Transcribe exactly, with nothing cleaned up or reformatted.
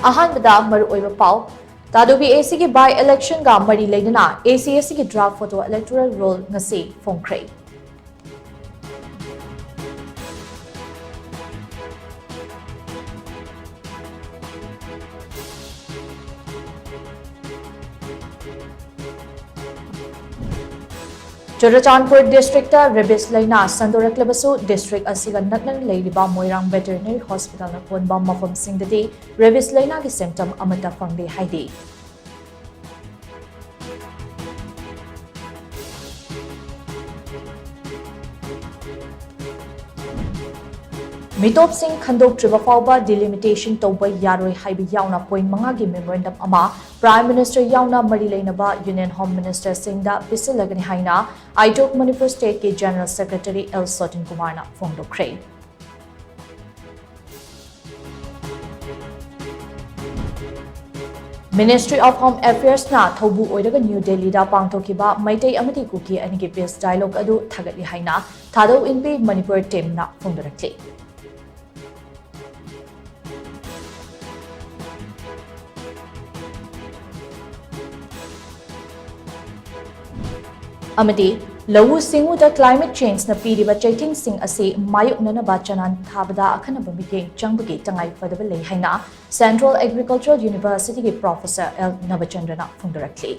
ꯑꯍꯥꯟꯕꯗ ꯃꯔꯨꯑꯣꯏꯕ ꯄꯥꯎ꯫ ꯇꯥꯗꯣꯕꯤ ꯑꯦꯁꯤꯒꯤ by electionꯒ ꯃꯔꯤ ꯂꯩꯅꯅ ꯑꯦꯁꯤꯑꯦꯁꯤꯒꯤ draft photo electoral roll ꯉꯁꯤ ꯐꯣꯡꯈ꯭ꯔꯦ꯫ ꯆꯨꯔꯆꯥꯟꯄꯨꯔ districtꯇ rabies ꯂꯩꯅꯥ ꯁꯟꯗꯣꯔꯛꯂꯕꯁꯨ, district ꯑꯁꯤꯒ ꯅꯛꯅꯅ ꯂꯩꯔꯤꯕ ꯃꯣꯏꯔꯥꯡ Veterinary Hospitalꯅ ꯀꯣꯟꯕ ꯃꯐꯝꯁꯤꯡꯗꯗꯤ rabies ꯂꯩꯅꯥꯒꯤ symptom ꯑꯃꯠꯇ ꯐꯪꯗꯦ ꯍꯥꯏꯔꯤ꯫ ꯃꯤꯇꯣꯞꯁꯤꯡ ꯈꯟꯗꯣꯛꯇ꯭ꯔꯤꯕ ꯐꯥꯎꯕ delimitation ꯇꯧꯕ ꯌꯥꯔꯣꯏ ꯍꯥꯏꯕ ꯌꯥꯎꯅ point ꯃꯉꯥꯒꯤ memorandum ꯑꯃ Prime Minister ꯌꯥꯎꯅ ꯃꯔꯤ ꯂꯩꯅꯕ Union Home Ministerꯁꯤꯡꯗ ꯄꯤꯁꯤꯜꯂꯒꯅꯤ ꯍꯥꯏꯅ ꯑꯥꯏꯇꯣꯛ ꯃꯅꯤꯄꯨꯔ stateꯀꯤ General Secretary ꯑꯦꯜ ꯁꯣꯇꯤꯟ ꯀꯨꯃꯥꯔꯅ ꯐꯣꯡꯗꯣꯛꯈ꯭ꯔꯦ꯫ Ministry of Home Affairsꯅ ꯊꯧꯕꯨ ꯑꯣꯏꯔꯒ ꯅ꯭ꯌꯨ ꯗꯦꯜꯂꯤꯗ ꯄꯥꯡꯊꯣꯛꯈꯤꯕ ꯃꯩꯇꯩ ꯑꯃꯗꯤ ꯀꯨꯀꯤ ꯑꯅꯤꯒꯤ peace dialogue ꯑꯗꯨ ꯊꯥꯒꯠꯂꯤ ꯍꯥꯏꯅ ꯊꯥꯗꯧ ꯏꯟꯕꯤ ꯃꯅꯤꯄꯨꯔ teamꯅ ꯐꯣꯡꯗꯣꯔꯛꯂꯤ꯫ ꯑꯃꯗꯤ ꯂꯧꯎ ꯁꯤꯡꯎꯗ climate changeꯅ ꯄꯤꯔꯤꯕ ꯆꯩꯊꯦꯡꯁꯤꯡ ꯑꯁꯤ ꯃꯥꯌꯣꯛꯅꯅꯕ ꯆꯅꯥꯟ ꯊꯥꯕꯗ ꯑꯈꯟꯅꯕ ꯃꯤꯠꯌꯦꯡ ꯆꯪꯕꯒꯤ ꯇꯉꯥꯏ ꯐꯗꯕ ꯂꯩ ꯍꯥꯏꯅ Central Agricultural Universityꯒꯤ Professor ꯑꯦꯜ ꯅꯕꯆꯟꯗ꯭ꯔꯅ ꯐꯣꯡꯗꯣꯔꯛꯂꯤ꯫